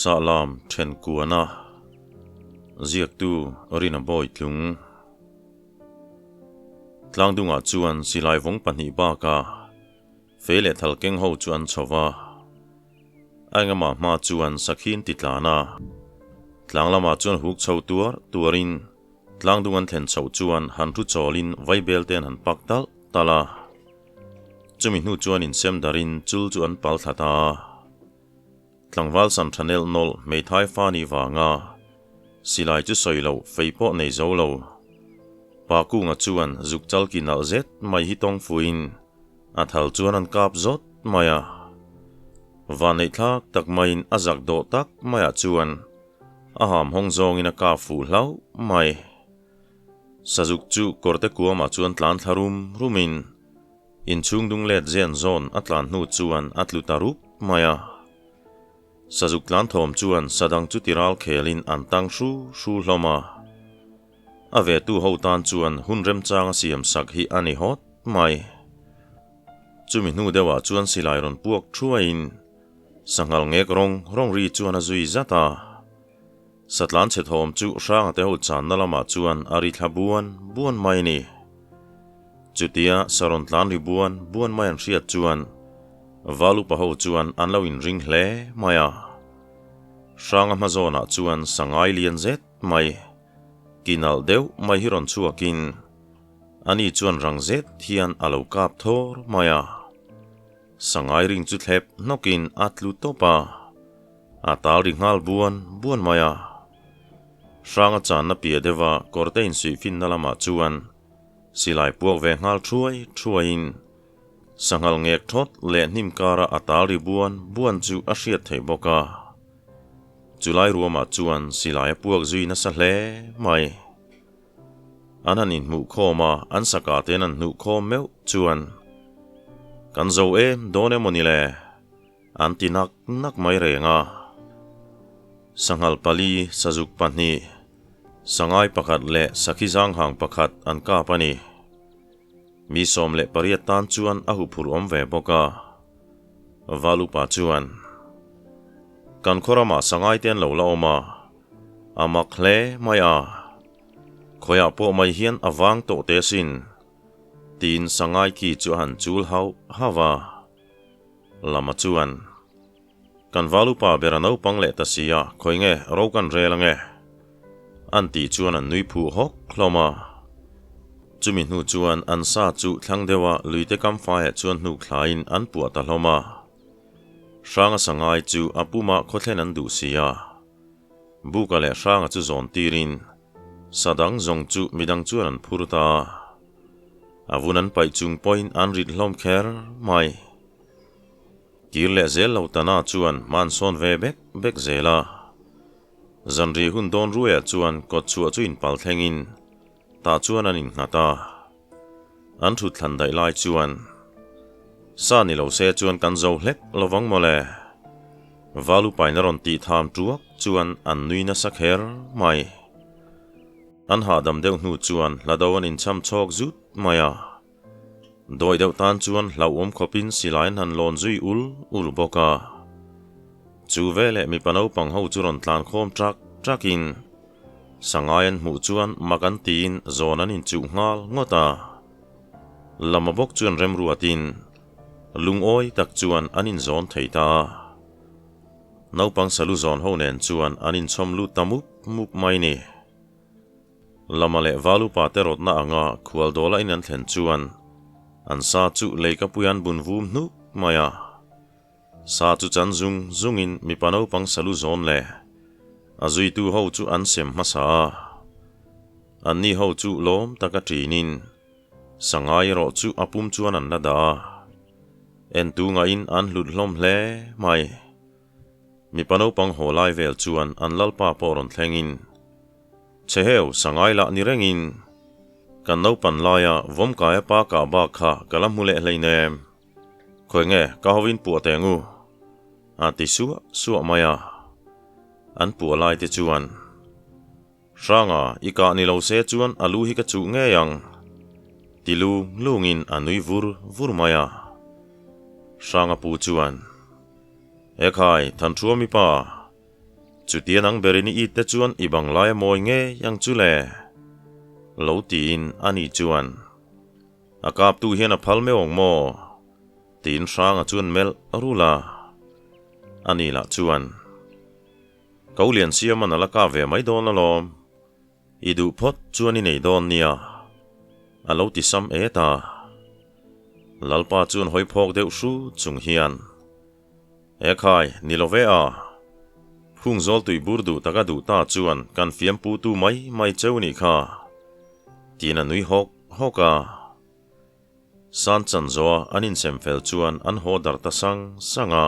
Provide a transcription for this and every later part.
Sahlam then kuana ziaktu Rina Bawitlung. Tlangdungah chuan silai vawng pahnih bakah fei leh thal keng ho chu an chho va. A engemaw hma chuan sakhi an ti tlan a. Tlang lamah chuan huk chho tuar tuarin tlangdung an thlen chhoh chuan han thu chawlin vaibel te an han pak talh talh a. Chumi hnu chuan insem darin chul chu an pal thla ta a. Tlangval san tha nelh nawlh hmeithai fa ni vanga silai chu sawi loh fei pawh nei zo lo. Pa Kunga chuan zuk chal ki nalh zet mai hi tawng fuiin a thal chuan an kap zawt mai a. Vanneih thlak tak maiin a zak dawh tak maiah chuan a ham hawng zawngin a kap fuh hlauh mai. Sazuk chu kawrte kuamah chuan tlan thla rum rumin Inchhung dung let zen zawn a tlan hnu chuan a tlu ta rup mai a. Sazuk tlan thawm chuan sadang chu tiral khelin an tang hru hru hlawm a. A vetu ho tan chuan hun remchang a siam sak hi a ni hawt mai. Chumi hnu deuhah chuan silai rawn puak thuaiin sanghal ngek rawng rawng ri chuan a zui zat a. Satlan chhe thawm chu Hranga te ho channa lamah chuan a ri thla buan buan mai a ni. Chutia Saron tlan ri buan buan mai an hriat chuan Valupa ho chuan an lo inring hle mai a. Hranga hma zawnah chuan sangai lian zet mai, ki nalh deuh mai hi rawn chhuakin ani chuan rang zet hian a lo kap thawr mai a. Sangai ring chu thlep hnawkin a tlu tawp a. A tal ri nghal buan buan mai a. Hranga channa piah deuha kawrte insuih finna lamah chuan silai puak ve nghal thuai thuaiin sanghal ngek thawt leh hnim kara a tal ri buan buan chu a hriat theih bawk a. Chulai ruamah chuan silai a puak zui nasa hle mai. An han inhmuh khawm a, an saka te'n an hnuh khawm meuh chuan kan zo em dawn emaw ni le? An ti nak nak mai reng a. Sanghal pali, sazuk pahnih, sangai pakhat leh sakhi zanghang pakhat an kap a ni. Mi 18 tan chuan a huphurh awm ve bawk a. Valupa chuan, Kan khaw ramah sangai te an lo la awm a, a mak hle mai a. Khawiah pawh mai hian a vang tawh teh asin, tiin sangai khi chu a han chul hauh hauh a. Lama chuan, Kan val upa ber a naupang leh ta si a, khawi nge ro kan rel ange? An tih chuan an nui phuh hawk hlawm a. Chumi hnu chuan an sa chu thlang deuha luite kam faiah chuan hnuk thlaiin an puah ta hlawm a. Hranga sangai chu a pumah khawthlen an duh si a. Buka leh Hranga chu zawn tirin sa dang zawng chu midang chuan an phur ta a. A vun an paih chung pawhin an rit hlawm kher mai. Kir leh zel lo Tana chuan hma an sawn ve bek bek zel a. Zanri hun dawn ruaiah chuan kawt chhuah chu inpal thlengin tah chuan an innghat a. An thut thlan daih lai chuan, Sa ni lo se chuan kan zo hlek lovang mawle. Valupain a rawn tih tham tuak chuan an nui nasa kher mai. An hahdam deuh hnu chuan hla do an incham chhawk zut mai a. Dawi deuh tan chuan hlauhawm khawpin silai an han lawn zui ul ul bawk a. Chu veleh mipa naupang ho chu rawn tlan khawm ṭak ṭakin Sangai an hmuh chuan mak an tiin zawn an inchuh nghal ngawt a. Lama bawk chuan remruatin lungawi tak chuan an inzawn thei ta a. Naupang salu zawn ho nen chuan an inchhawm lut ta mup mup mai ni. Lama leh Valupa te rawtna anga khualdawla in an thlen chuan an sa chu leikapui an bun vum hnuk mai a. Sa chu chan zung zungin mipa naupang salu zawn leh a zuitu ho chu an sem hmasa a. Anni ho chu lawm taka ṭinin Sangai erawh chu a pum chuan an la dah a. Entu ngahin an hlut hlawm hle mai. Mipa naupang haw lai vel chuan an lalpa pawh rawn thlengin, Chheheu, Sangai lah ni rengin kan naupan laia Vawmkaia pa kah bak kha ka la hmu leh hleinem. Khawi nge ka hovin puah teh ngu? A ti suah suah mai a. An puah lai te chuan, Hranga, i kah ni lo se chuan a lu hi ka chuh ngei ang, ti lung lungin a nui vur vur mai a. Hranga pu chuan, Ekhai, Thanthua mipa! Chutia nang berin i it te chuan i bang lai a mawi ngei ang chu le? Lo tiin ani chuan, A kaptu hian a phal meuh ang maw? Tiin Hranga chuan melh rul a. Ani lah chuan, Ko lian siaman a la kap ve mai dawn alawm. I duh phawt chuan i nei dawn nia, a lo ti sam et a. Lalpa chuan hawi phawk deuh hru chung hian, E khai, ni lo ve a. Phung zawl tui bur duh taka duh ta chuan kan fiam pu tu mai mai cheu nih kha, tiin a nui hawk hawk a. San chan zawha an insem fel chuan an haw dar ta sang sang a.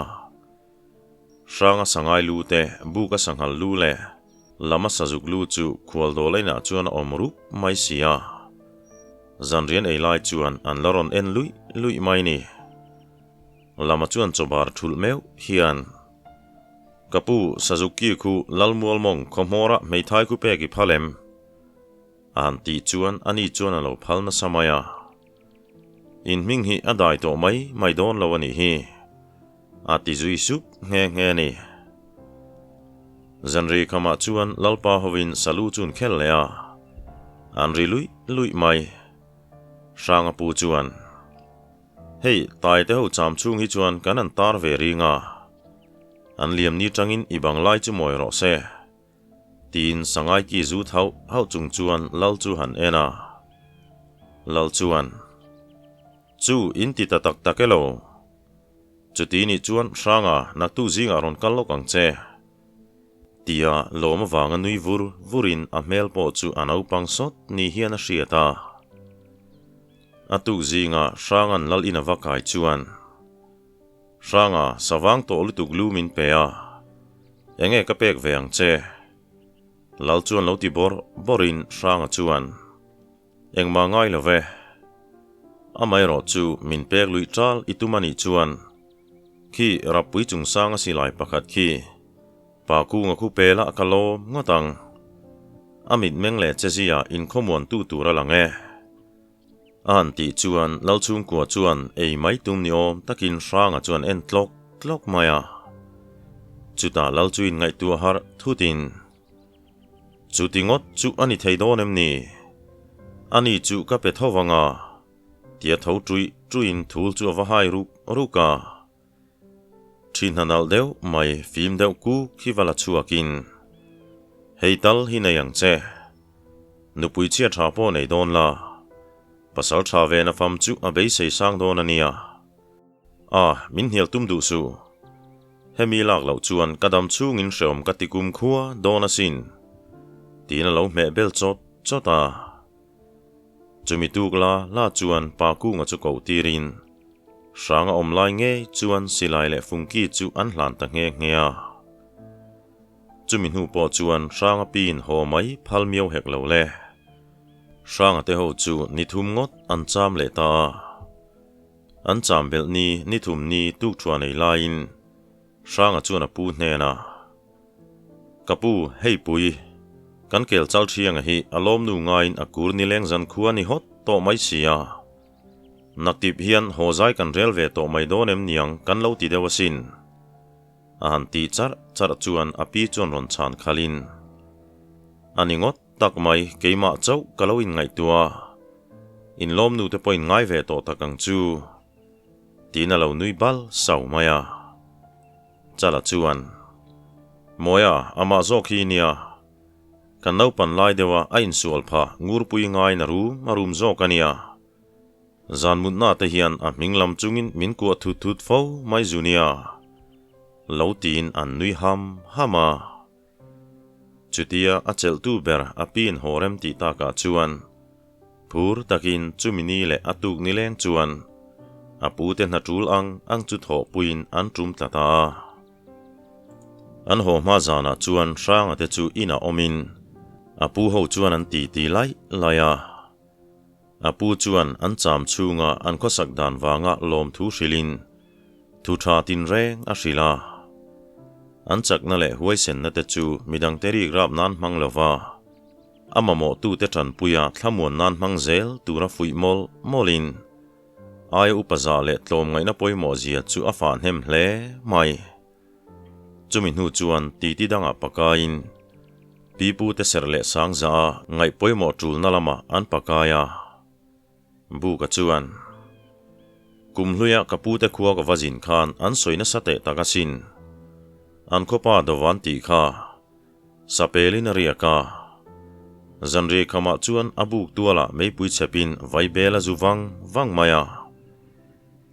Hranga sangai lu te, buka sanghal lu leh lama sazuk lu chu khual dawl inah chuan a awm rup mai si a. Zanrian ei lai chuan an la rawn en luih luih mai ni. Lama chuan chawbar thulh meuh hian, Ka pu, sazuk ki khu Lalmualmawng khawhmawra hmeithai khu pek i phal em? A han tih chuan ani chuan a lo phal nasa mai a. In hming hi a dai tawh mai mai dawn lo a nih hi, a ti zui sup nghe nghe a ni. Zanri khamah chuan Lalpa hovin salu chu an khel leh a, an ri luih luih mai. Hranga pu chuan, Hei, taite ho cham chhung hi chuan kan an tar ve ring a, an liam ni tangin i bang lai chu mawi rawh se. Tiin Sangai ki zut hauh hauh chung chuan Lal chu han en a. Lal chuan, Chu, in ti ta tak tak elo? Chuti nih chuan Hranga naktu zingah rawn kal lawk ang che. Tia lawm avanga nui vur vurin a hmel pawh chu a naupang sawt ni hian a hriat a. A tuk zingah Hranga'n Lal in a va kai chuan, Hranga, savang tawh lutuk lu min pe a, enge ka pek ve ang che? Lal chuan lo ti bawrh bawrhin Hranga chuan, Engmah ngai lo ve. Amaherawh chu min pek luih ṭal i tum a nih chuan, khi rappui chungsang a silai pakhat khi pa kunga khu pela ka lawm ngawt ang. A mitmeng leh che zia inkhawmuantu tur a lang e. A han tih chuan Lalchhungkua chuan ei mai tum ni awm takin Hranga chuan en tlawk tlawk mai a. Chutah Lal chu inngaihtuah harh thutin, Chuti ngawt chu a ni thei dawn em ni? Ani chu ka pe tho vang a, tia tho ṭuih ṭuihin thul chu a va hai ruk ruk a. Ṭhi hna nalh deuh mai fim deuh kuk hi va la chhuakin, Hei tal hi nei ang che. Nupui chhia ṭha pawh nei dawn la, pasal ṭha ve na fam chu a beisei sang dawn a nia. A, min hnial tum duh suh. Hemi lak loh chuan ka dam chhungin hreawm ka ti kum khua dawn asin, tiin a lo hmeh bel chawt chawt a. Chumi tuk la la chuan pa kunga chu koh tirin Hranga awm lai ngei chuan silai leh fungki chu an hlan ta nghe nghe a. Chumi hnu pawh chuan Hranga piin haw mai phal miau hek lo le. Hranga te ho chu ni thum ngawt an cham leh ta a. An cham belh ni ni thum ni tuk thuah nei laiin Hranga chuan a pu hnenah, Ka pu, hei pui, kan kel chal thianga hi a lawmnu ngaiin a kur nileng zan khua ni hawt tawh mai si a. Naktip hian haw zai kan rel ve tawh mai dawn em niang kan lo ti deuh asin. A han tih charh charh chuan a pi chuan rawn chhan khalhin, A ni ngawt tak mai, keimah chauh ka lo inngaihtuah a, inlawmnu te pawhin ngai ve tawh tak ang chu, tiin a lo nui bal sau mai a. Chala chuan, Mawia, amah zawk hi nia. Kan naupan lai deuha a insual phah ngurpui ngaiin a rum a rum zawk a nia. Zan mutna te hian a hming lam chungin min kuah thut thut fo mai zu nia. Lo tiin an nui ham ham a. Chutia a chelhtu ber a piin haw rem tih takah chuan phur takin chumi ni leh a tuk nileng chuan a pute hna tul ang ang chu thawhpuiin an tum tla ta a. An haw hma zanah chuan Hranga te chu inah awmin a pu ho chuan an titi laih laih a. A pu chuan an cham chhunga an khawsak dan vanga lawmthu hrilhin thu tha tinreng a hrilh a. An chakna leh huaisenna te chu midangte rik rap nan hmang lova a mamawhtute tanpuia thlamuan nan hmang zel tura fuih mawlh mawlhin aia upa zah leh tlawmngaihna pawimawh zia chu a fah hnem hle mai. Chumi hnu chuan titi dangah pakaiin pipute serh leh sangza a ngaih pawimawh tulna lamah an pakai a. Buka chuan, Kum hluia ka pute khua ka va zin khan an sawi nasa teh tak asin. An khawpa dawvan tih kha Sapelin a riak a. Zanriai khamah chuan a buk tualah meipui chhepin vaibel a zu vang vang mai a.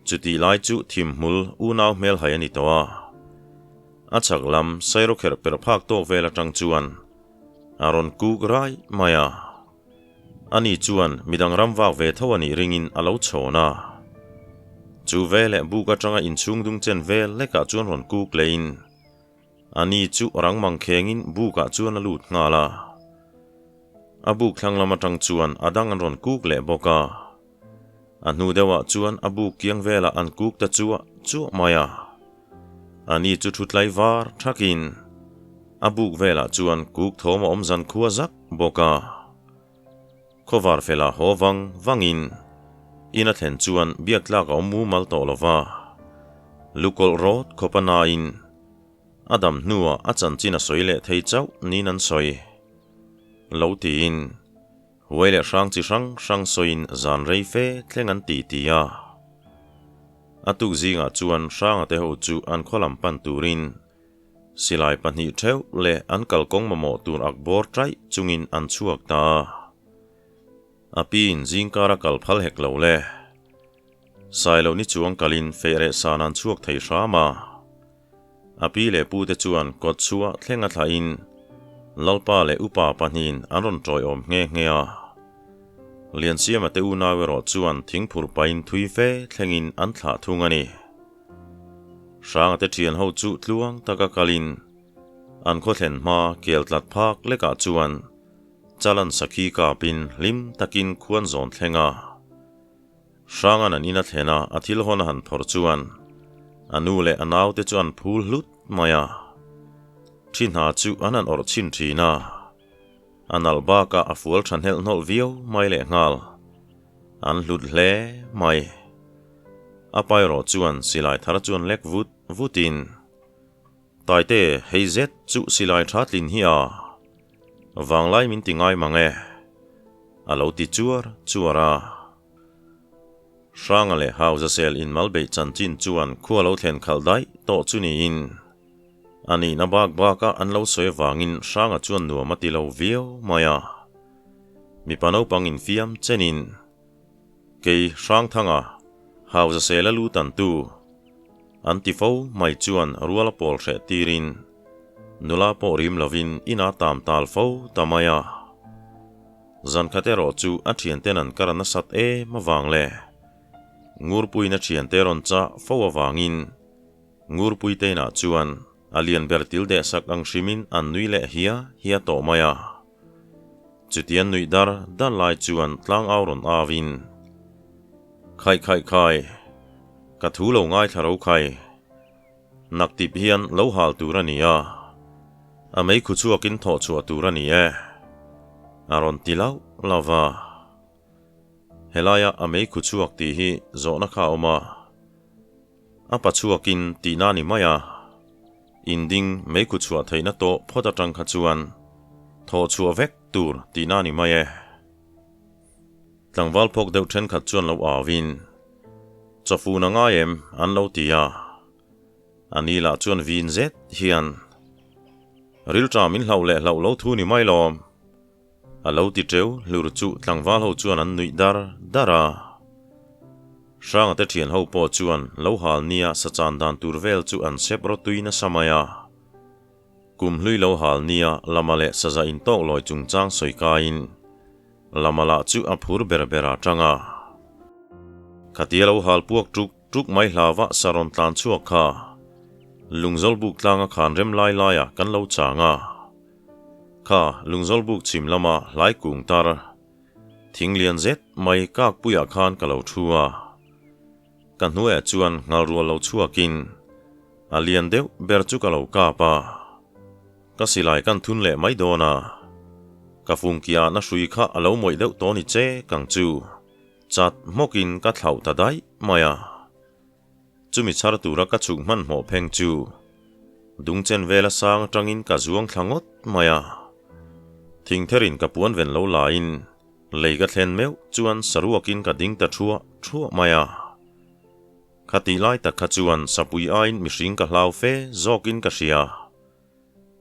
Chutih lai chu thimhmul unau hmelhai a ni tawh a. A chhak lam sairawkherh per phak tawk vel atang chuan a rawn kuk rai mai a. Ani chuan midang ram vak ve tho a nih ringin a lo chhawn a. Chu veleh buk atanga inchhung dung chen vel lekah chuan rawn kuk lehin A ni chu rang mang khengin bukah chuan a lut nghal a. A buk thlang lam atang chuan a dang an rawn kuk leh bawk a. A hnu deuhah chuan a buk kiang velah an kuk ta chuah chuah mai a. A ni chu thu tlai var thakin a buk velah chuan kuk thawm a awm zan khua zak bawk a. Khawvar fela haw vang vangin in a thlen chuan biak tlak a awm mumal tawh lo va, lukawlh rawt khawp a nain a dam hnuah a chanchin a sawi leh thei chauh niin an sawi. Lo tiin huai leh hrang chi hrang hrang sawiin zan rei fe thleng an ti ti a. A tuk zingah chuan Hranga te ho chu an khaw lam pan turin Silai pahnih theuh leh an kalkawng mamawh tur ak bawr taih chungin an chhuak ta a. A piin zingkar a kal phal hek lo le. Sailo ni chuang kalin feh reh san an chhuak thei hram a. A pi leh pu te chuan kawt chhuah thleng a thlahin Lalpa leh upa pahnihin an rawn tawiawm nghe nghe a. Liansiama te unau erawh chuan thingphur pahin thui fe thlengin an thlah thung a ni. Hranga te thian ho chu tluang taka kalin an khaw thlen hma kel tlat phak lekah chuan Chalan Sakhi kapin hlim takin khuan zawn thleng a. Hranga'n an in a thlen a, a thil hawn a han phawrh chuan a nu leh a naute chu an phul hlut mai a. Thi hna chu an han awrh chhin thin a, a nalh bakah a fual tha hnelh hnawlh viau mai lehnghal. An hlut hle mai. A pa erawh chuan silai thar chuan lek vut vutin, Taite, hei zet chu silai tha tlin hi a vanglai min ti ngai mang e, a lo ti chuar chuar a. Hranga leh Hauzasel inmal beih chanchin chuan khua lo thlen khalh daih tawh chu niin, a nihna bak baka an lo sawi avangin Hranga chuan nuam a ti lo viau mai a. Mipa naupang infiam chenin, Kei Hrangthanga, Hauzasela lu tantu, an ti fo mai chuan rual a pawl hreh tirin nula pawh rim lovin inah tam tal fo ta mai a. Zan khat erawh chu a thianten an kar nasat em avang leh Ngurpuiin a thiante rawn chah fo avangin Ngurpuite inah chuan a lian ber til deh sak ang hrimin an nui leh hia hia tawh mai a. Chutian nuih dar dar lai chuan tlangau rawn auin, Khaih khaih khai, ka thu lo ngaithla ro khai. Naktip hian lo hal tur a ni a, a meikhu chhuakin thawh chhuah tur a ni e, a rawn ti lauh lauh va. Helaia a meikhu chhuak tih hi zawhna kha a awm a, a pa chhuakin tihna a ni mai a, inding meikhu chhuah theihna tawh phawt atang kha chuan thawh chhuah vek tur tihna a ni mai e. Tlangval phawk deuh thenkhat chuan lo auin, Chawfun a ngai em? an lo ti a. A ni lah chuan vin zet hian, Rilṭa min hlauh leh hlauh lo thu ni mai lawm, a lo ti teu hlur chu tlangval ho chuan an nuih dar dar a. Hranga te thian ho pawh chuan lo hal nia sachan dan tur vel chu an sep rawtui nasa mai a. Kum hlui lo hal nia lama leh saza intawk lawi chungchang sawi kaiin lama lah chu a phur ber ber a tang a. Khatia lo hal puak tuk tuk mai hlava sa rawn tlan chhuak kha Lungzawl buk tlanga khan rem lai laiah kan lo chang a. Kha Lungzawl buk chhim lama hlai kung tar thing lian zet mai kak puiah khan ka lo thu a. Ka hnuaiah chuan nghal rual lo chhuakin a lian deuh ber chu ka lo kap a, ka silai kan thun leh mai dawn a, ka fungkiah na hrui kha a lo mawih deuh tawh ni che kang chu chat hmawkin ka thlauh ta daih mai a. Chumi chhar tura ka chhuk hmanhmawh pheng chu. Dungchen vela sang atangin ka zuang thla ngawt mai a. Thingtherin ka puan ven lo laiin lei ka thlen meuh chuan saruakin ka ding ta thuah thuah mai a. Khatih lai tak kha chuan sapui aiin mihring ka hlau fe zawkin ka hria.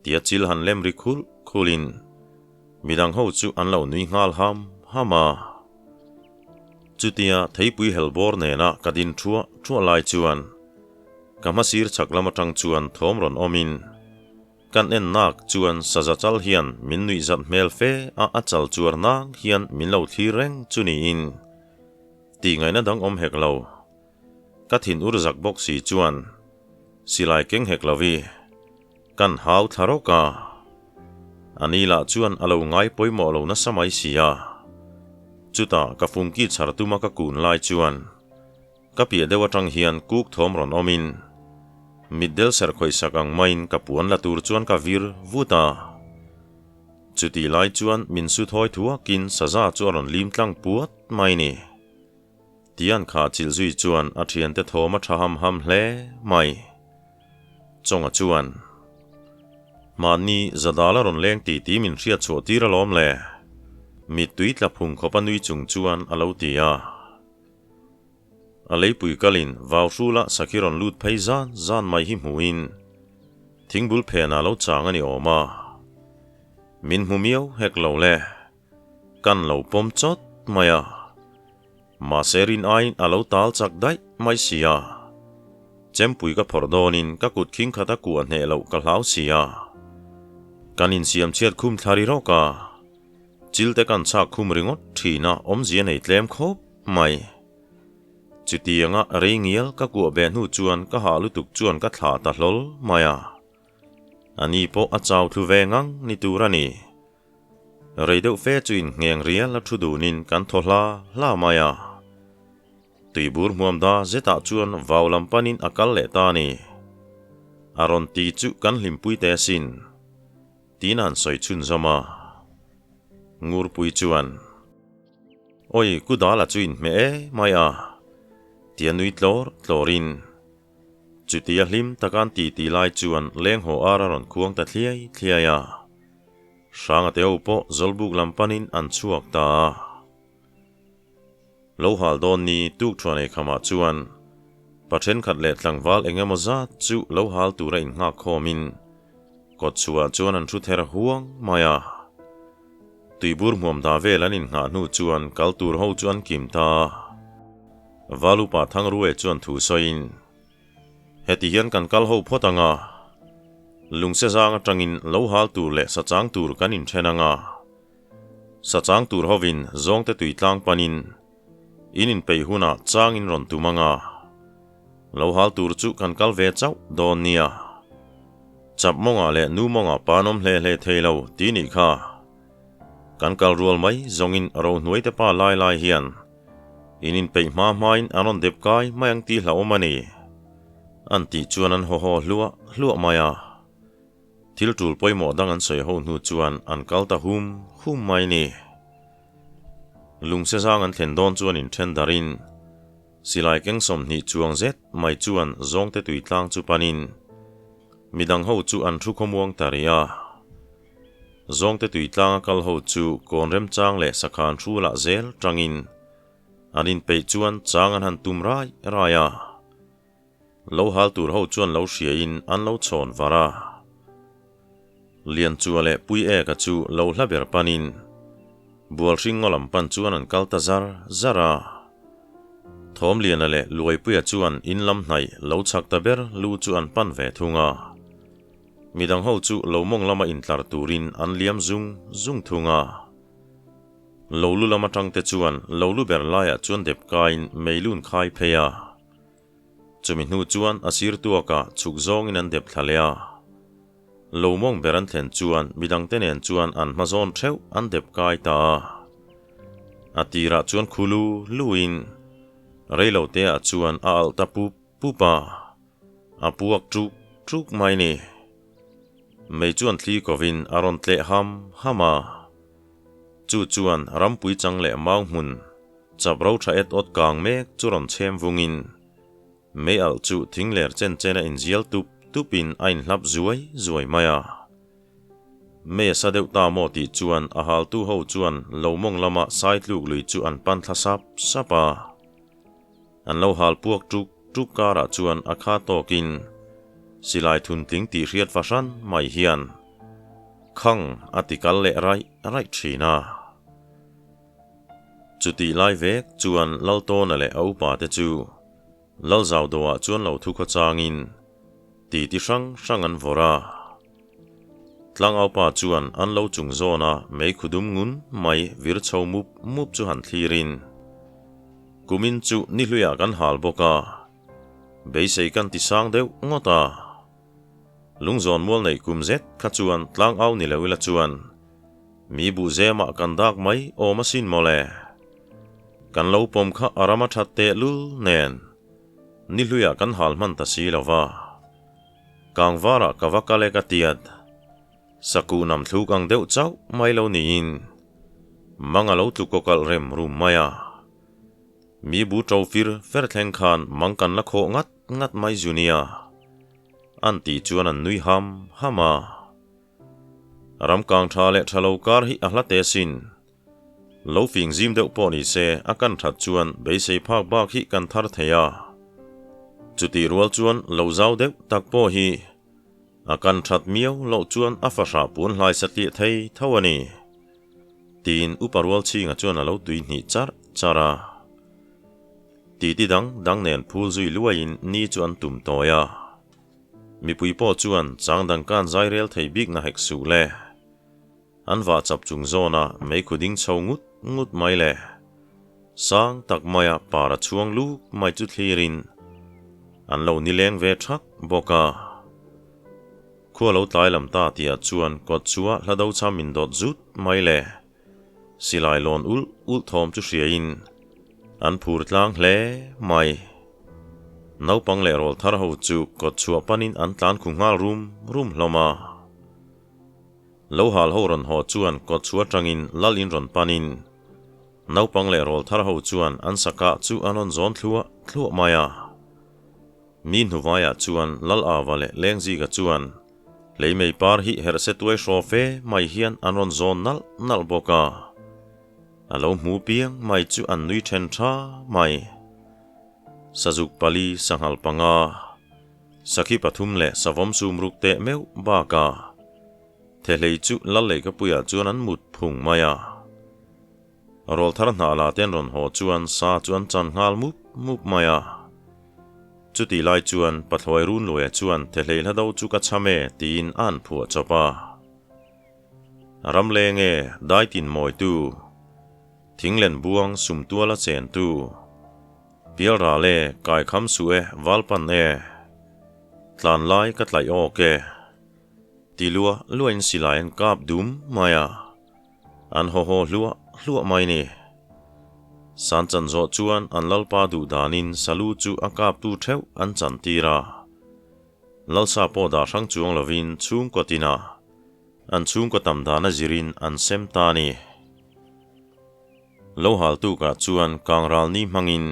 Tia chil han lem ri khulh khulhin midang ho chu an lo nui nghal ham ham a. Chutia theipui helbawr nena ka din thuah thuah lai chuan ka hmasir chhak lam atang chuan thawm rawn awmin kan en nak chuan saza chal hian min nuih zat hmel fe a a chal chuar nang hian min lo thlir reng chu niin tih ngaihna dang awm hek lo. Ka thin ur zak bawk si chuan silai keng hek lo i kan hau thla rawk a. A ni lah chuan a lo ngai pawimawh lo nasa mai si a. Chutah ka fungki chhar tuma ka kun lai chuan ka piah deuh atang hian kuk thawm rawn awmin mitdel serh khawih sak ang maiin ka puan la tur chuan ka vir vut a. Chutih lai chuan min su thawi thuakin saza chu a rawn lim tlang puat mai ni. Tian kha chilh zui chuan a thiante thawm a tha ham ham hle mai. Chawnga chuan, Mahni zadal a rawn leng tih tih min hriat chhuah tir alawm le. Mittui tla phung khawp a nui chung chuan a lo ti a. A leipui kalin vau hrula sakhi rawn lut phei zan zan mai hi hmuhin thingbul phenah lo chang a ni awm a. Min hmu miau hek lo le. Kan lo pawm chawt mai a. Mahse rin aiin a lo tal chak daih mai si a. Chempui ka phawrh dawnin ka kut khing khat a kuah hneh loh ka hlau si a. Kan insiam chhiat khum thla ri rawk a. Chil te kan chhak khum ringawt thin a awmzia nei tlem khawp mai. Chutianga rei ngial ka kuah beh hnu chuan ka hah lutuk chuan ka thlah ta hlawl mai a. A ni pawh a chau thlu ve ngang ni tur a ni. Rei deuh fe chu inngheng rial a thu dunin kan thaw hla hla mai a. Tuibur hmuam da zetah chuan vau lam panin a kal leh ta a ni. A rawn ti chu kan hlimpui te asin. Tiin a han sawi chhunzawm a. Ngurpui chuan, Awi, ku dala chu inhmeh e mai a, tia nui tlawr tlawrin. Chutia hlim taka an titi lai chuan leng haw ar a rawn khuang ta thliai thliai a. Hranga te ho pawh Zawlbuk lam panin an chhuak ta a. Lo hal dawn ni tuk thuan ei khamah chuan pa thenkhat leh tlangval eng emaw zat chu lo hal tura innghak khawmin kawt chhuah chuan an thu ther huang mai a. Tuibur hmuam dah vel an innghah hnu chuan kal tur ho chu an kim ta a. Valupa Thangrue chuan thu sawiin, Heti hian kan kal ho phawt ang a, lungse zang atangin lo hal tur leh sachang tur kan inthen ang a. Sachang tur hovin zawngte tui tlang panin in inpeih hunah chang in rawn tum ang a, lo hal tur chu kan kal ve chauh dawn nia. Chap mawngah leh nu mawngah pan awm hle hle thei lo ti nih kha. Kan kal rual mai zawngin rohnuaite pa lai lai hian In inpeih hma hmain an rawn dep kai mai ang tih hlauhawm a ni. An tih chuan an haw haw hluah hluah mai a. Thil tul pawimawh dang an sawi ho hnu chuan an kal ta hum hum mai ni. Lungse zang an thlen dawn chuan inthen darin silai keng 20 chuang zet mai chuan zawngte tui tlang chu panin midang ho chu an thu khawmuang ta rih a. Zawngte tui tlanga kal ho chu kawn remchang leh sakhan thu lah zel tangin an inpeih chuan chang an han tum rai rai a. Lo hal tur ho chuan lo hriain an lo chhawn var a. Lianchua leh Puieka chu lo hla ber panin Bualhring ngaw lam pan chuan an kal ta zar zar a. Thawmliana leh Luaipuia chuan in lam hnaih lo chhak ta ber lu chu an pan ve thung a. Midang ho chu lo mawng lama intlar turin an liam zung zung thung a. Lo lu lam atang te chuan lo lu ber laiah chuan dep kaiin meilun khai phei a. Chumi hnu chuan a sir tuakah chhuk zawngin an dep thla leh a. Lo mawng ber an thlen chuan midang te nen chuan an hma zawn theuh an dep kai ta a. A tirah chuan khu lu luin reilo teah chuan a alh ta pup pup a. A puak ṭuk ṭuk mai ni. Mei chuan thli kovin a rawn tleh ham ham a. Chu chuan rampui chang leh mau hmun chap ro ṭha et awt kang mek chu rawn chhem vungin mei alh chu thing ler chen chen a inzial tup tupin a inhlap zuai zuai mai a. Mei a sa deuh ta maw tih chuan a haltu ho chuan lo mawng lama sai tluk lui chu an pan thla sap sap a. An lo hal puak tuk tuk karah chuan a kha tawkin silai thun tling tih hriat fahran mai hian khang a ti kal leh raih raih thin a. Chutih lai vek chuan Laltawna leh a upa te chu Lalzaudoah chuan lo thu khawchangin titi hrang hrang an vawrh a. Tlangaupa chuan an lo chung zawn a meikhu dum ngun mai vir chho mup mup chu han thlirin, Kumin chu ni hluiah kan hal bawk a, beisei kan ti sang deuh ngawt a. Lungzawn mual neih kum zet kha chuan tlangau ni lo ila chuan mi buhzemah kan dak mai awm asin mawle. Kan lo pawm kha a ram a that tehlul nen ni hluiah kan hal hman ta si lo va. Kangvarah ka va kal e ka tiat. Sakuh nam thluk ang deuh chauh mai lo niin mang a lo tlu kawkalh rem rum mai a. Mi bu ṭo fir fer thleng khan mang kan la khawh ngat ngat mai zu nia. An tih chuan an nui ham ham a. Ram kang ṭha leh ṭha lo kar hi a hla te sin. Lo fing zim deuh pawh ni se a kan that chuan beisei phak bak hi kan thar thei a. Chutih rual chuan lo zau deuh tak pawh hi a kan that miau loh chuan a fahrah puan hlai satliah thei tho a ni. Tiin upa rual chhinga chuan a lo tui hnih charh charh a. Titi dang dang nen phul zui luaiin ni chu an tum tawi a. Mipui pawh chuan chang dang kan zai rel thei bik na hek suh le. An vah chap chung zawna meikhu ding chho ngut ngut mai le. Sang tak maia para chhuang luk mai chu thlirin an lo nileng ve thak bawk a. Khua lo tlai lam ta tihah chuan kawt chua hla do cham in dawt zut mai le. Silai lawn ulh ulh thawm chu hriain an phur tlang hle mai. Naupang leh rawl thar ho chu kawt chhuah panin an tlan khu nghal rum rum hlawm a. Lo hal ho rawn haw chuan kawt chhuah atangin lal in rawn panin naupang leh rawl thar ho chuan an sakah chu an rawn zawn thluah thluah mai a. Mi hnuvaiah chuan lal ava leh lengzika chuan hleimei par hi herh se tuai hraw fe mai hian an rawn zawn nalh nalh bawk a. A lo hmu piang mai chu an nui then tha mai. Sazuk pali sanghal panga. Sakhi pathum leh savawm sum ruk teh meuh bakah Thehlei chu lal leihkapuiah chuan an mut phung mai a. Rawl thar hnah la te an rawn haw chuan sa chu an chan nghal mup mup mai a. Chutih lai chuan Pathlawi Runluaia chuan Thehlei hla do chu ka cham e tiin a han phuah chawp a. Ram leng e, dai tin mawitu, thinglen buang sum tuala chentu, Pial ral e, kai kham suh e, val pan e. Tlan lai ka tlaih awk e. Ti lua luain silai an kap dum mai a, an haw haw hluah hluah mai ni. San chan zawh chuan an lalpa duh danin salu chu a kaptu theuh an chan tir a. Lalsa pawh dah hrang chuang lovin chhungkaw tinah an chhungkaw tam dan a zirin an sem ta a ni. Lo hal tukah chuan kang ral ni hmangin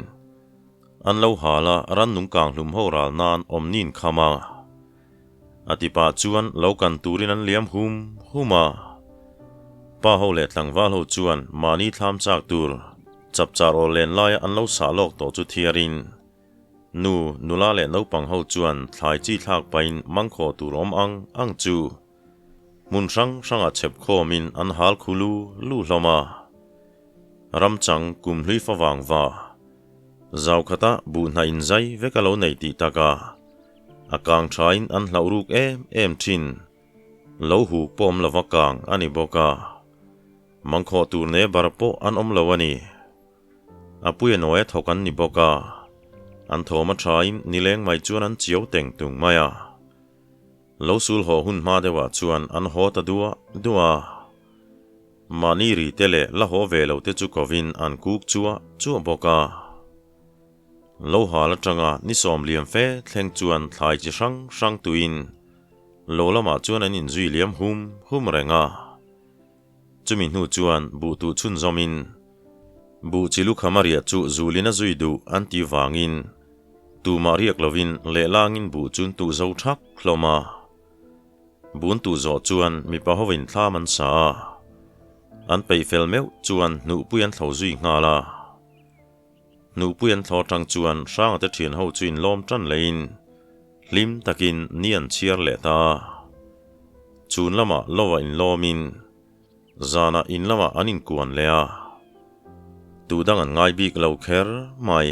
an lo hal a, rannung kang hlum ho ral nan awm nin kham a. A tipah chuan lo kan turin an liam hum hum a. Pa ho leh tlangval ho chuan mahni thlam chak tur chapchar awl len laia an lo sah lawk tawh chu thiarin nu, nula leh naupang ho chuan thlai chi thlak pahin mangkhawh tur awm ang ang chu Hmun hrang hrangah chhep khawmin an hal khu lu lu hlawm a. Ramchang kum hlui fa vang va. Zau khata buh hna inzai vek a lo nei tih taka a kang thain an hlauh ruk em em thin. Lo huk pawh awm lova kang a ni bawk a. Mangkhawh tur ne bar pawh an awm lo a ni. A puia nawi a thawk an ni bawk a. An thawm a thain nileng mai chuan an chiau teng tung mai a. Lo sul haw hun hma deuhah chuan an haw ta duah duah a. Mahni ri te leh la haw ve lo te chu kovin an kuk chuah chuah bawk a. Lo hal atanga ni sawm liam fe thleng chuan thlai chi hrang hrang tuin lo lamah chuan an inzui liam hum hum reng a. Chumi hnu chuan buh tuh chhunzawmin buh chi lukham a riah chu zulin a zui duh an tih vangin. Tumah riak lovin lehlangin buh chu an tuh zo thak hlawm a. Bun tuh zawh chuan mipa hovin thlam an sa a. An peih fel meuh chuan hnuhpui an thlo zui nghal a. Hnuhpui an thlo atang chuan Hranga te thian ho chu inlawm tan leiin hlim takin ni an chhiar leh ta a. Chhun lamah lova inlawmin Zanah in lamah an inkuan leh a, tu dang an ngai bik lo kher mai.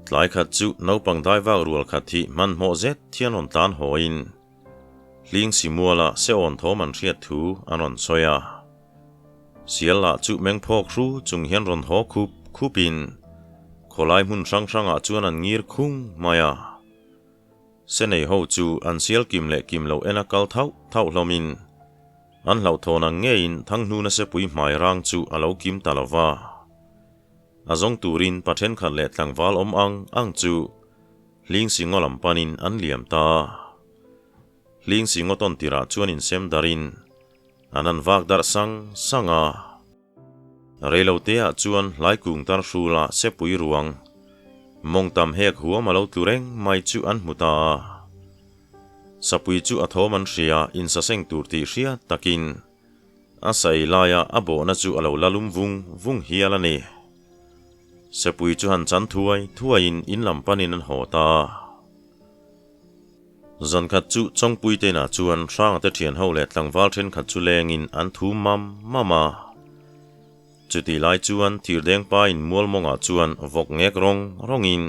Tlai khat chu naupang dai vak rual khat hi hmanhmawh zet hian rawn tlan hawiin hling si muala seawn thawm an hriat thu an rawn sawi a. Sial lah chu meng phawk hru chung hian rawn haw khup khupin khawlai hmun hrang hrangah chuan an ngir khung mai a. Senei ho chu an sial kim leh kim loh en a kal thauh thauh hlawmin an hlauhthawn ang ngeiin Thanghnuna sepui hmai rang chu a lo kim ta lo va. A zawng turin pa thenkhat leh tlangval awm ang ang chu Hlingsingaw lam panin an liam ta. Hlingsingaw tawn tirah chuan insem darin an han vak darh sang sang a. Reiloteah chuan hlaikung tar hrula sepui ruang mawng tam hek huam a lo tlu reng mai chu an hmu ta a. Sapui chu a thawm an hria insaseng tur tih hriat takin a sa ei laia a bawhna chu a lo la lum vung vung hial a ni. Sepui chu han chan thuai thuaiin in lam panin an haw ta a. Zan khat chu Chawngpui te inah chuan Hranga te thian ho leh tlangval thenkhat chu lengin an thu mam mam a. Chutih lai chuan Thirdeng pa in mual mawngah chuan vawk ngek rawng rawngin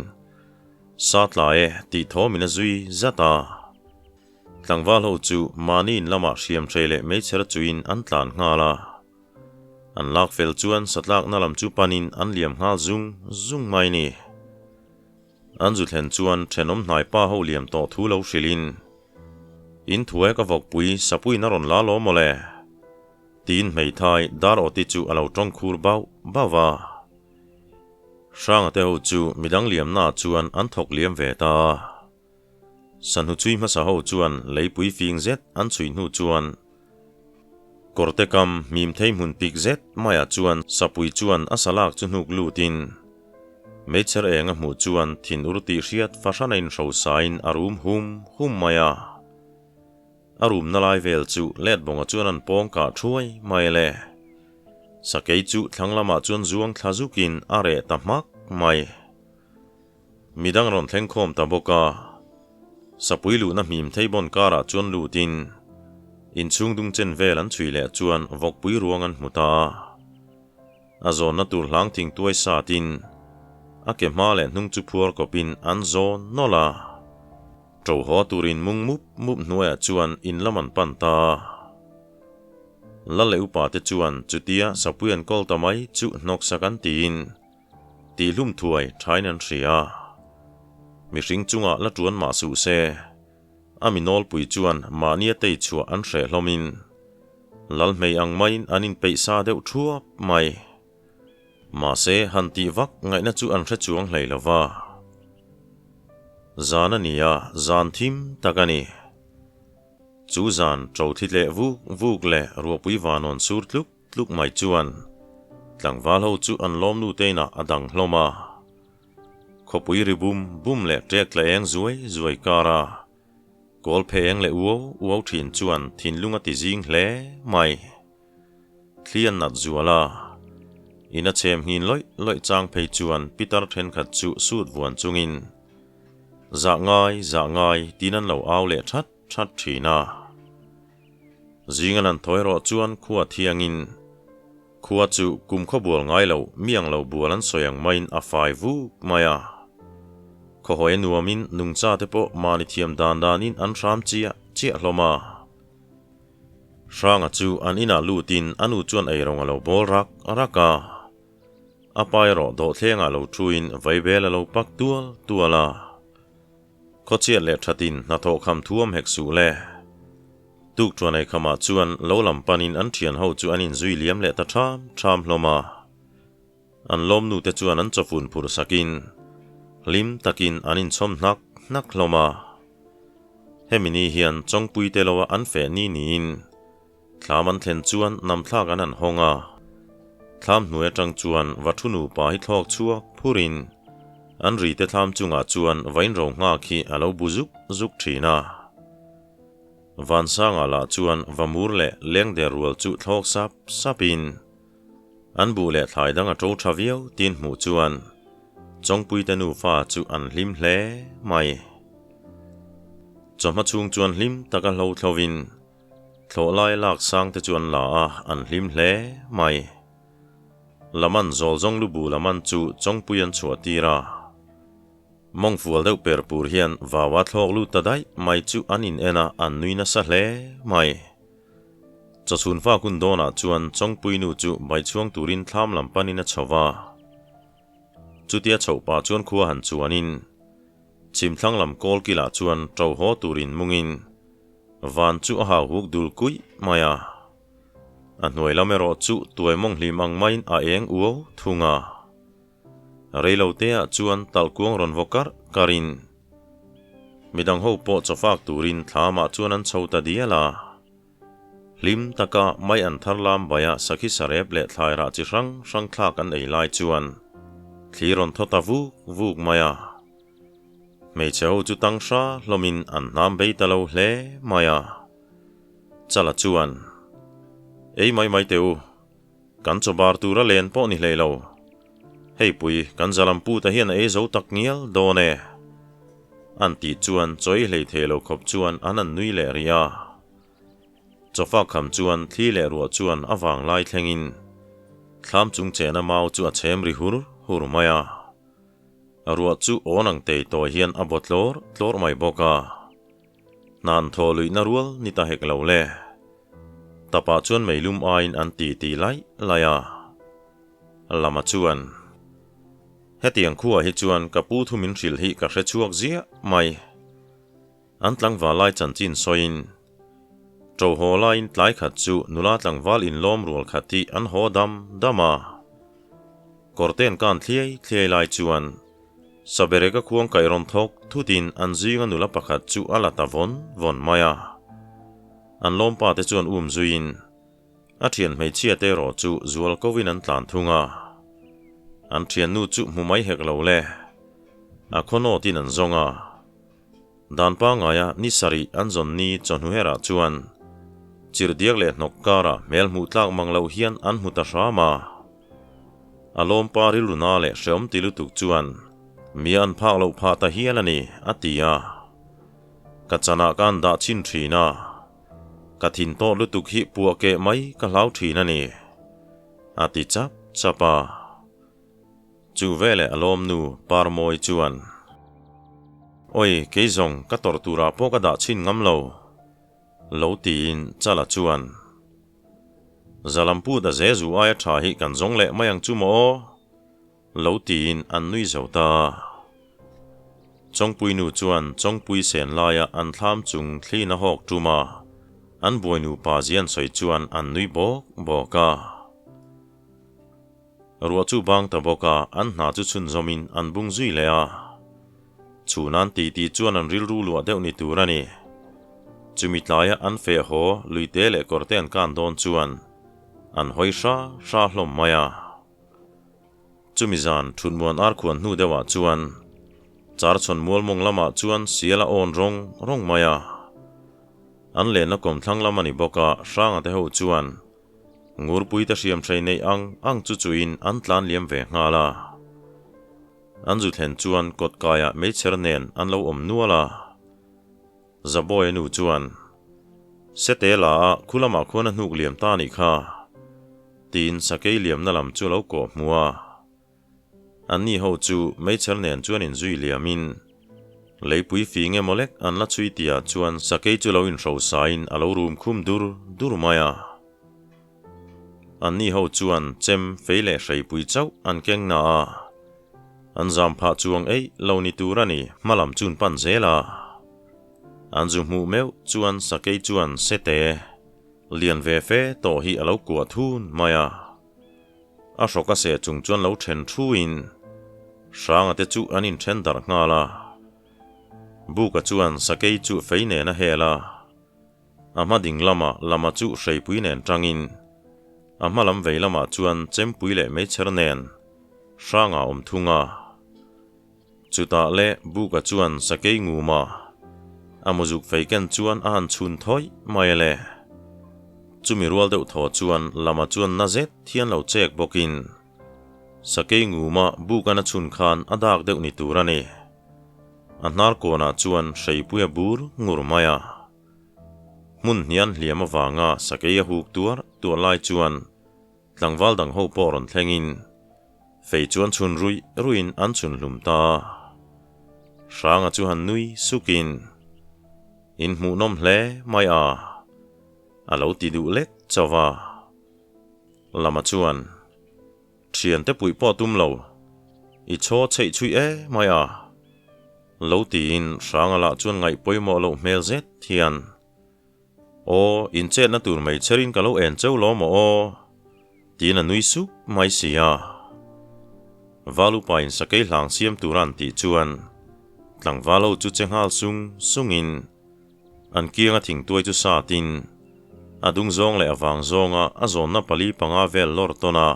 sa tla e tih thawmin a zui zat a. Tlangval ho chu mahni in lamah hriam hrei leh meichher chuin an tlan nghal a. An lak fel chuan satlakna lam chu panin an liam nghal zung zung mai ni. An zu thlen chuan thenawm hnai pa ho liam tawh thu lo hrilhin, In thuai ka vawkpui sapuiin a rawn la lawm mawle? tiin hmeithai dar awti chu a lo tawng khur bauh bauh a. Hranga te ho chu midang liamnaah chuan an thawk liam ve ta a. Sanhu chhui hmasa ho chuan leipui fing zet an chhui hnu chuan kawrte kam hmim thei hmun pik zet maiah chuan sapui chuan a salak chu hnuk lutin meichher eng a hmuh chuan thin ur tih hriat fahran a inhrosain a rum hum hum mai a. A rumna lai vel chu letbawnga chuan an pawng kah thuai mai le. Sakei chu thlang lamah chuan zuang thla zukin a reh ta hmak mai. Midang rawn thleng khawm ta bawk a, sapui luhna hmim thei bawn karah chuan lutin inchhung dung chen vel an chhui leh chuan vawkpui ruang an hmu ta a. A zawnna tur hlang thing tuai satin a ke hma leh hnung chu phuar kawpin an zawn nawlh a. Ṭo haw turin mung mup mup hnuaiah chuan in lam an pan ta a. Lal leh upa te chuan chutia sapui an kawl ta mai chu hnawksak an tiin, Tihhlum thuai thain an hria. Mihring chungah la tuan mah suh se, a mi nawlpui chuan mahnia tei chhuah an hreh hlawmin Lalhmei ang maiin an inpeih sa deuh thuap mai. Mahse, han tih vak ngaihna chu an hre chuang hlei lo va. Zan a ni a, zan thim tak a ni. Chu zan ṭo thli tleh vuk vuk leh ruahpui vanawn sur tluk Tluk mai chuan tlangval ho chu an lawm nu te inah a dang hlawm a, khawpui ri bum bum leh ṭek tla eng zuai zuai kar a, kawl phe eng leh uau uau ṭhin chuan thinlung a ti zing hle mai. Thli an nat zual a, in a chhem nghin lawih lawih chang phei chuan pitar ṭhenkhat chu sut vuan chungin zah ngai zah ngai tiin an lo au leh ṭhat ṭhat ṭhin a. Zinga nan thawi erawh chuan khua thiangin khua chu kum khaw bual ngai lo mi ang lo bual an sawi ang maiin a fai vuk mai a. Khawhawi a nuamin nungcha te pawh mahni thiam dan danin an hram chiah chiah hlawm a. Hranga chu an inah lutin a nu chuan eirawng a lo bawl rak rak a. A pa erawh dawhthlengah lo thuin vaibel a lo pak tual tual a. Khawchhiat leh thatin hnathawh kham thuam hek suh le. Tuk chuan ei khamah chuan lo lam panin an thian ho chu an inzui liam leh ta ṭham ṭham hlawm a. An lawmnu te chuan an chawfun phur sakin hlim takin an inchhawm hnak hnak hlawm a. Hemi ni hian Chawngpui te loa an feh ni niin thlam an thlen chuan namthlak an han hawng a. Thlam hnuai atang chuan va thu nupa hi thlawk chhuak phurin. An rite thlam chungah chuan vainro nghak hi a lo bu zuk zuk thin a. Vansanga lah chuan vamur leh lengder rual chu thlawk sap sapin an buh leh thlai dang a to tha viau tin hmuh chuan Chawngpuite nufa chu an hlim hle mai. Chawhma chhung chuan hlim taka hlo thlovin thlawh lai lak sang te chu an la a, an hlim hle mai. Laman zawl zawng lu bu Laman chu Chawngpui an chhuah tir a. Mawng fual deuh per pur hian vaua thlawk lut ta daih mai chu an in en a, an nui nasa hle mai. Chawchhun fa hun dawnah chuan Chawngpui nu chu baichhuang turin thlam lam panin a chho va. Chutia chhoh pah chuan khua han chuanin chhimthlang lam kawl kilah chuan ṭo haw turin mungin van chu a hau huk dul kuih mai a. A hnuai lam erawh chu tuai mawng hlim ang maiin a eng uau thung a. Reiloteah chuan talhkuang rawn vaw karh karhin midang ho pawh chawfak turin thlamah chuan an chho ta dial a. Hlim taka mai an thar lam baia sakhi sarep leh thlai rah chi hrang hrang thlak an ei lai chuan thli rawn thaw ta vuk vuk mai a. Hmeichhe ho chu tang hra hlawmin an hnam bei ta lo hle mai a. Chala chuan, Ei mai mai teh u, Kan chaw bar tura len pawh ni hlei lo. Hei pui, kan zalam pu ta hian a ei zo tak ngial dawn e. An tih chuan chaw ei hlei thei lo khawp chuan an an nui leh rih a. Chawfa kham chuan thli leh ruah chuan a vang lai thlengin thlam chung chena mau chu a chhem ri hur hur mai a. Ruah chu awn ang tei tawi hian a baw tlawr tlawr mai bawk a. Hnan thaw luihna rual ni ta hek lo le. Tapah chuan meilum aiin an ti ti laih laih a. Lama chuan, Hetiang khuaah hi chuan ka pu thu min hrilh hi ka hre chhuak ziah mai. An tlangval lai chanchin sawiin, Ṭo haw laiin tlai khat chu nula tlangval inlawm rual khat hi an haw dam dam a. Kawrten kan thliai thliai lai chuan Sabereka khuang kaih rawn thawk thutin an zinga nula pakhat chu a la ta vawn vawn mai a. An lawmpa te chuan um zuiin a thian hmeichhia te erawh chu zual kovin an tlan thung a. An thiannu chu hmu mai hek lo le. A khaw nawtin an zawng a. Dan pangaia ni sarih an zawn ni chawhnu herah chuan chirhdiak leh hnawk karah hmel hmuh tlak mang loh hian an hmu ta hram a. A lawmpa rilru na leh hreawm ti lutuk chuan mi an phak loh phah ta hial a ni, a ti a. Ka chanah ka an dah chhin thin a, ka thin tawh lutuk hi puah keh mai ka hlau thin a ni, a ti chap chap a. Chu veleh a lawmnu Parmawi chuan, Oi, kei zawng ka tawrh turah pawh ka dah chhin ngam lo, lo tiin Chala chuan, Zalampu da zezu aia tha hi kan zawng leh mai ang chu maw aw? Lo tiin an nui zo ta. Chawngpui nu chuan Chawngpui sen laia an thlam chung thliin a hawk tum a, an buainu pa zian sawi chuan an nui bawk bawk a. Ruah chu bang ta bawk a, an hna chu chhunzawmin an bung zui leh a. Chhun an ti tih chuan an rilru luah deuh ni tur a ni. Chumi tlaia an feh haw luite leh kawrte an kan dawn chuan an hawi hra hra hlawm mai a. Chumi zan thutmuan ar khuan hnu deuhah chuan Charchhawn mualmawng lamah chuan sial a awn rawng rawng mai a. An lenna kawmthlang lam a ni bawk a, Hranga te ho chuan Ngurpuite hriam hrei neih ang ang chu chuin an tlan liam ve nghal a. An zu thlen chuan kawt kaiah meichher nen an lo awm nual a. Zabawia nu chuan, Sete la a, khu lamah khuan a hnuk liam ta nih kha, tiin sakei liamna lam chu a lo kawh hmu a. Anni ho chu meichher nen chuan inzui liamin, leipui fing emaw lek an la chhui tihah chuan sakei chu lo inhrosain a lo rum khum dur dur mai a. Anni ho chuan chem fei leh hreipui chauh an keng na a, an zam phah chuang eih lo ni tur a ni, hma lam chun pan zel a. An zu hmuh meuh chuan sakei chuan sete lian ve fe tawh hi a lo kuah thun mai a. A hrawk a seh chung chuan lo then thuin Hranga te chu an inthen darh nghal a. Buka chuan sakei chu fei nen a hel a. A hma ding lamah lama chu hreipui nen tangin a hma lam vei lamah chuan chempui leh meichher nen Hranga awm thung a. Chutah le Buka chuan sakei nguma a muzuk fei ken chuan a han chhun thawih mai a le. Chumi rual deuh thaw chuan lama chuan na zet hian lo chek bawkin sakei nguma Bukan a chhun khan a dak deuh ni tur a ni. A hnar kawnah chuan hreipui a bur ngur mai a. Hmun hnian hliam avanga sakei a huk tuar tuar lai chuan Tlangval dang ho pawh rawn thlengin fei chuan chhun ruih ruihin an chhun hlum ta a. Hranga chu han nui sukin, In hmuhnawm hle mai a, a lo ti duh lek chauh a. Lama chuan, Thiante puih pawh tum lo, i chaw chheih chhuih e mai a, lo tiin Hranga lah chuan ngaih pawimawh loh hmel zet hian, Aw, inchetna tur mai cherin ka lo en cheu lo maw aw? Tiin a nui sup mai si a. Valupa in sakei hlang siam tura an tih chuan tlangval ho chu che nghal sung sungin an kianga thingtuai chu satin a dung zawng leh a vang zawnga a zawnna pali panga vel lawr tawn a,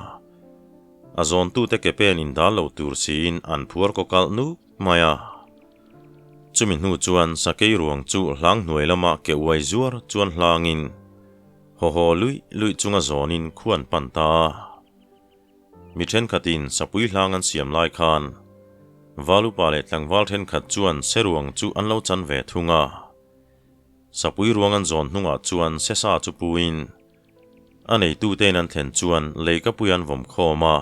a zawntute ke pen indal lo tur siin an phuar kaw kalh nuk mai a. Chumi hnu chuan sakei ruang chu hlang hnuai lama ke uai zuar chuan hlangin haw haw luih luih chunga zawnin khu an pan ta a. Mi thenkhatin sapui hlang an siam lai khan Valupa leh tlangval thenkhat chuan se ruang chu an lo chan ve thung a. Sapui ruang an zawn hnungah chuan se sa chu puin a neitutein an thlen chuan leikapui an vawm khawm a.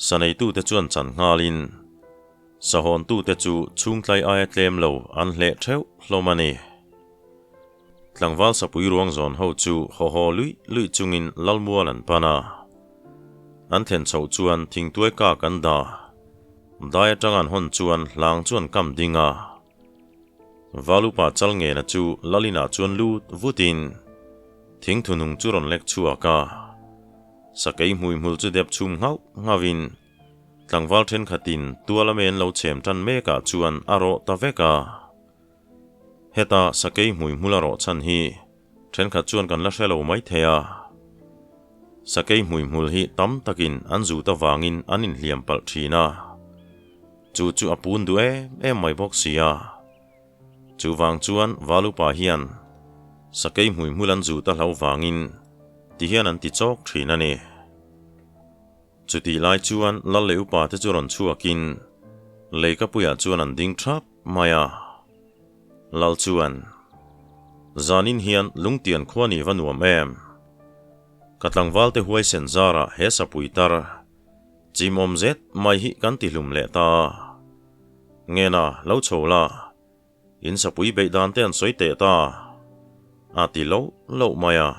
Sa neitute chuan chan nghalin Sahawntute chu chhungtlai aia tlem lo an hleh theuh hlawm a ni. Tlangval sapui ruang zawn ho chu haw haw luih luih chungin Lalmual an pan a. An thlen chhoh chuan thingtuai kak an dah. Dai atang an hawn chuan hlang chu an kam ding a. Valupa chal ngena chu Lalinah chuan lut vutin thingthunung chu rawn lek chhuak a. Sakei hmuihmul chu dep chhum nghauh nghauhin Tlangval thenkhatin tuala men lo chhem tan mekah chuan a rawh ta vek a. Heta sakei hmuihmul a rawh chhan hi thenkhat chuan kan la hre lo mai thei a. Sakei hmuihmul hi tam takin an zut avangin an inhliam palh thin a. Chu chu a pun duh em em mai bawk si a. Chuvang chuan Valupa hian sakei hmuihmul an zut a hlo vangin tihian an ti chawk thin a ni. Chutih lai chuan Lal leh upa te chu rawn chhuakin Leikapuiah chuan an ding thap mai a. Lal chuan, Zanin hian lungtian khua nih va nuam em? Ka tlangvalte huaisen zarah he sapui tar chimawm zet mai hi kan tihlum leh ta a. Ngena, lo chho la, In sapui beih dan te an sawi teh ta a ti loh loh mai a.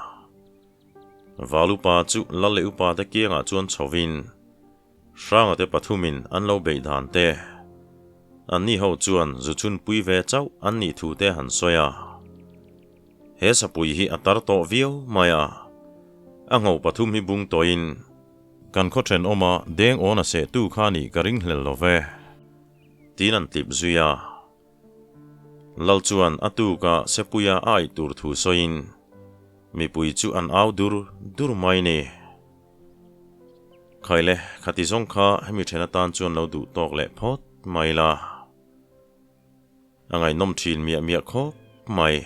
Val upa chu Lal leh upa te kiangah chuan chhovin Hranga te pathumin an lo beih dan te, anni ho chuan zu chhunpui ve chauh an nih thu te han sawi a. He sapui hi a tar tawh viau mai a, a ngho pathum hi bung tawhin kan khaw thenawma deng awn a sehtu kha nih ka ringhlel lo ve. Tiin an tlip zui a. Lal chuan a tuka Sepuia a aih tur thu sawiin mipui chu an au dur dur mai ni. Khaile, khati zawng kha hemi then atan chuan lo duh tawk leh phawt mai la. A ngaihnawm thin miah miah khawp mai.